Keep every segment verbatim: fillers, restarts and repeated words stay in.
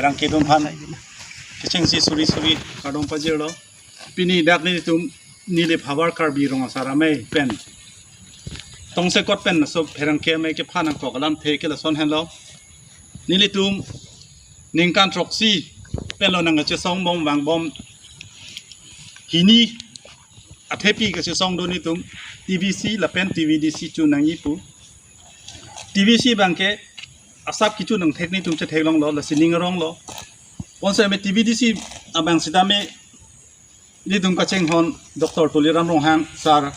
Rang kedun aphan kechengsi suri suri kardom pajirlo. Pini dak nelitum Nilip havar Karbi Rong Asar Amei pen tongsekot pen laso pherangke amei kephan nangkok alamthe ke lason henlo. Nelitum ningkan throksi penlo nangkachesong bom vangbom hini athepi kachesong do nelitum T V C lapen T V D C chun nangji pu. T V C abangke asap kechun nangthek nelitum chetheklonglo, lasi ning aronglo. Bonsitame T V D C abang sitame nelitum kachinghon Doctor Tuliram Ronghang sir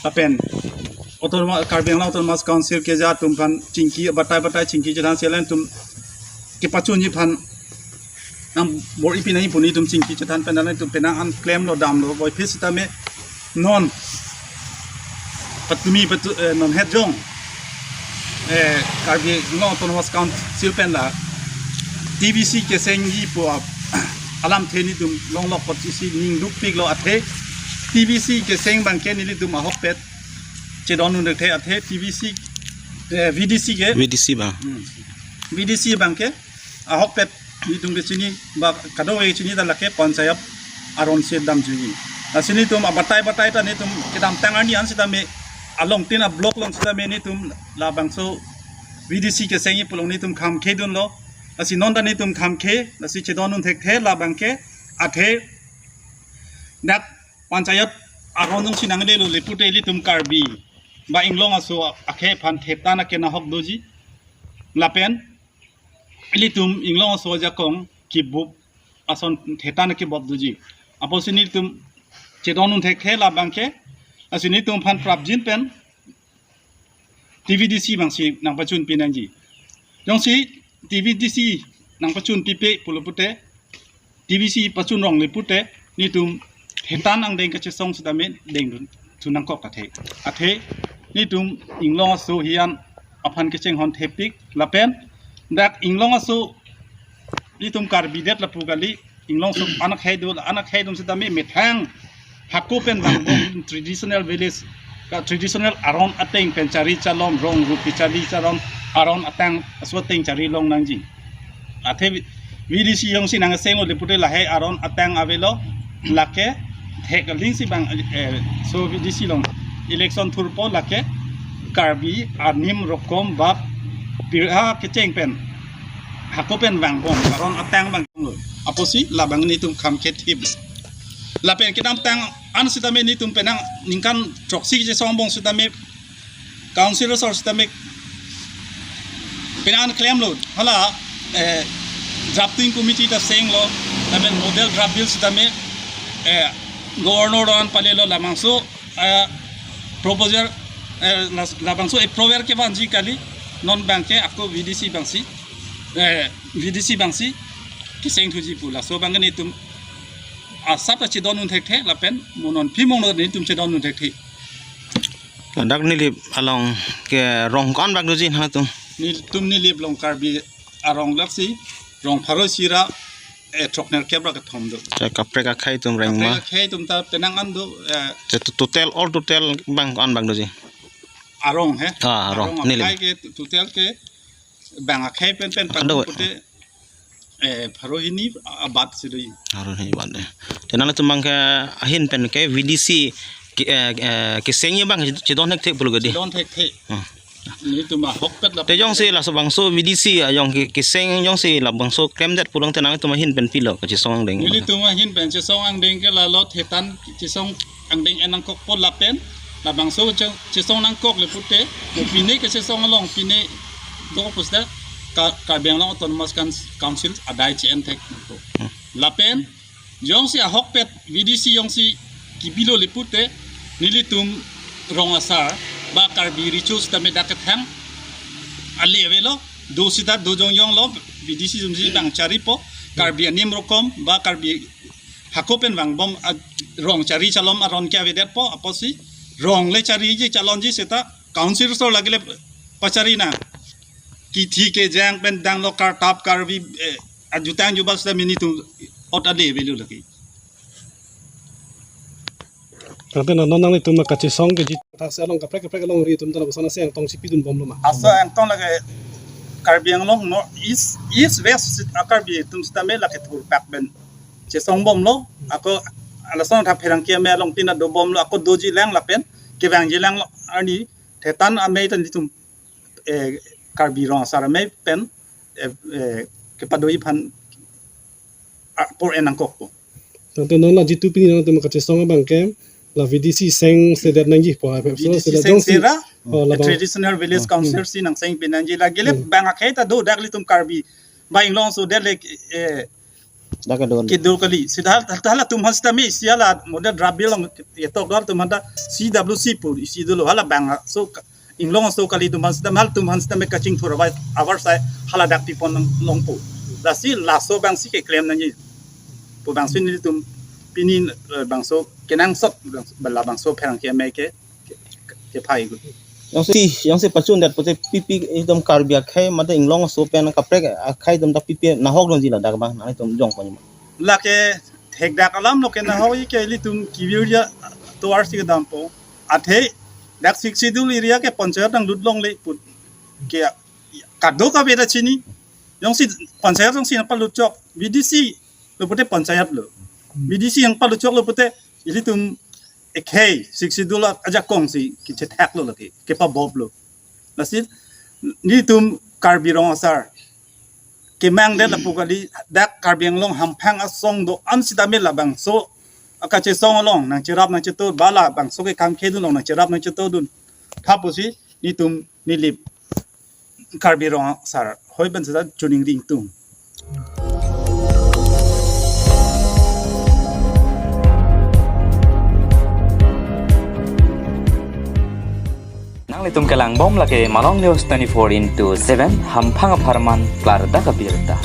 lapen Autonomous, Karbi Anglong Autonomous Council keja atum aphan chingki batai batai chingki chethan, si alanglitum kepachunji aphan nangbor-i pinangji pu nelitum chingki chethan pen alanglitum penang an klemlo damlo, voiphit sitame non patumi patu, eh, non het jong, eh, Karbi Anglong Autonomous Council pen la T V C kesengji pu ap-, alamthe nelitum longlok apotsi ning dukpiklo, athe T V C keseng abangke nelitum ahokpet chedondun thekthe, athe T V C, eh, V D C ke V D C abang. Hmm. V D C abangke ahokpet nelitum kechini ba kadokave kechini ta lake panchayat aron si damjuji. Lasi nelitum abatai batai ta nelitum kedamtang arni an sitame along tin a-block along sitame nelitum labangso V D C kesengji pu along nelitum kham khedunlo. Lasi non ta nelitum kham khe, lasi chedondun thekthe labangke, athe dak panchayat aron jongsi nanglelo le pute ilitum Karbi ba inglong aso akhei aphan thetan akenahok doji. Lapen ilitum inglong aso ajakong kibup ason thetan akebop doji. Apotsi nelitum chedondun thekthe labangke, lasi nelitum aphan prapjin pen T V D C abangsi nangpachun pinangji. Jongsi T V D C nangpachun pipe pulo pute, T V C pachun rong le pute, nelitum thetan angdeng kachesong sitame dengdun thu nangkok athe. Athe nelitum inglong aso hiyan aphan kechinghon thepik lapen dak inglong aso nelitum Karbi det lapu kali, inglong aso anak hai do, anak hai dun sitame methang hako pen vangbom traditional village, ka traditional aron ateng pen chari chalom, rong rupi chari chalom, aron atang aso ateng chari long nangji. Athe V D C jongsi nangsenglo le pute lahai aron atang avelo, lake thek aling si bang, eh, so V D C along election thurpo lake Karbi anim rokom bap pirha kecheng pen hako pen vangbom aron atang vangbomlo. Apotsi labang nelitum kham khethip. Lapen kedamtang an sitame nelitum penang ningkan throksi kechesong bom sitame council asor sitame penang an klemlo. Hala, eh, drafting committee ta senglo, lapen model draft bill sitame, eh, governor an palelo labangso, eh, proposal, eh, las-, labangso approval kevanji kali, non abangke ako V D C abangsi, eh, V D C abangsi keseng thuji pu laso abangke nelitum asap ta chedondun thekthe lapen mo non phi mo non nelitum chedondun thekthe. Dak Nilip along ke rong ko-an bak doji nangtum? Nelitum Nilip along Karbi arong laksi rong pharo isi ra, eh, throknerkep ra kethom do. Kaprek akhei atum rengma. Kaprek akhei atum ta penang an do, eh, to-, total, all total bang ko-an bak doji? Arong he? Ah, arong, arong Nilip. Akhei ke total ke bang akhei pen pen ado pute, eh, pharo hini abat si do. Pharo hini abat de. Te nangtum abangke ahin pen ke V D C ke, eh, eh, kesengji abang chedon thekthe pulo kedi. Chedon thekthe. Hmm. Nelitum ahokpet la. Te jongsi laso bangso V D C ajong ke, keseng jongsi labangso klemdet pulo te nangtum ahin pen pilo kachesong angdeng? Nelitum ahin pen chesong angdeng ke lalo thetan chesong angdeng en nangkokpo lapen labangso che-, chesong nangkok le pute, mo pine kachesong along pine do pusda ka, Karbi Anglong Autonomous Coun-, Council adai che-en thek nangkok. Hmm. Lapen jongsi ahokpet V D C jongsi kibilo le pute, nelitum Rong Asar ba Karbi Recho sitame dak kethang ale avelo, do sita do jongjonglo, V D C jongsi bang charipo, Karbi anim rokom ba Karbi hako pen vangbom a-, rong chari chalom aron ke avedetpo, apotsi rong le chariji chalonji seta council asor lake le pachari nang. Kithi kejang pen danglo kartap karvi, eh, ajutang jubal sita nelitum ot ale avelo lake. Tangte non nanglitum kachesong keji thak si along kaprek kaprek alongri atum ta lapuson asi angtong si pidun bomlo ma? Asi angtong lake Karbi Anglong North East, East West sit a Karbi atum sitame lake thurpak pen chesong bomlo, ako lason athak pherangke amei along tin ta dobomlo, ako doji lang lapen kevangji lang lo, arni thetan amei ta nelitum, eh, Karbi Rong Asar amei pen, eh, eh, kepadoji aphan apor en nangkokpo. Tangte non la jitu pini nangtum kachesong abang ke la V D C sengsedet nangji po ha, V D C so sila jongsi sengsera, oh, la bang traditional village council si nangseng pi nangji, lake le Hmm. bang akhei ta do, dak ilitum Karbi ba inglong aso det le, eh, Dak kedo. kedo kali. Sita hala atum aphan sitame isi hala model drabil long yetok dor atum aphan ta C W C pu isi dolo, hala bang aso ka-, inglong aso kali atum aphan sitame, hala atum aphan sitame kachingthur abai abar sai hala dak pipon long, longpo. Lasi laso abang si keklem nangji pu abang si nelitum pini, eh, bangso kenangsot bang-, bala bangso pherangke amei ke, ke, kephai gu. Jongsi, jongsi pachundet pute pipi itum Karbi akhei mate inglong aso pen kaprek akhei atum ta pipi nahok dun ji ladak abang, nangtum jong pon ma? Lake thekdak alam lo ke nahok-i ke, ilitum kivirja tovar si kedampo. Athe dak Sixth Schedule area ke panchayat nanglut longle pu ke kadokave ta chini. Jongsi panchayat jongsi nangpalut chok, V D C lo pute panchayat lo. V D C nangpalut chok lo pute ilitum akhei Sixth Schedule ajakong si kechethak lo lake, kepabop lo. Lasi nelitum Karbi Rong Asar kemangdet lapu kali, dak Karbi Anglong hamphang asong do-an sitame labangso akachesong along nangcherap nangcheto, bala bangso kekam khedun along nangcherap nangcheto dun. Tha pusi nelitum Nilip Karbi Rong Asar hoi pen seta choningri ingtung. Nanglitum kelangbom lake Malong News twenty-four into seven, hamphang apharman klardak abirta.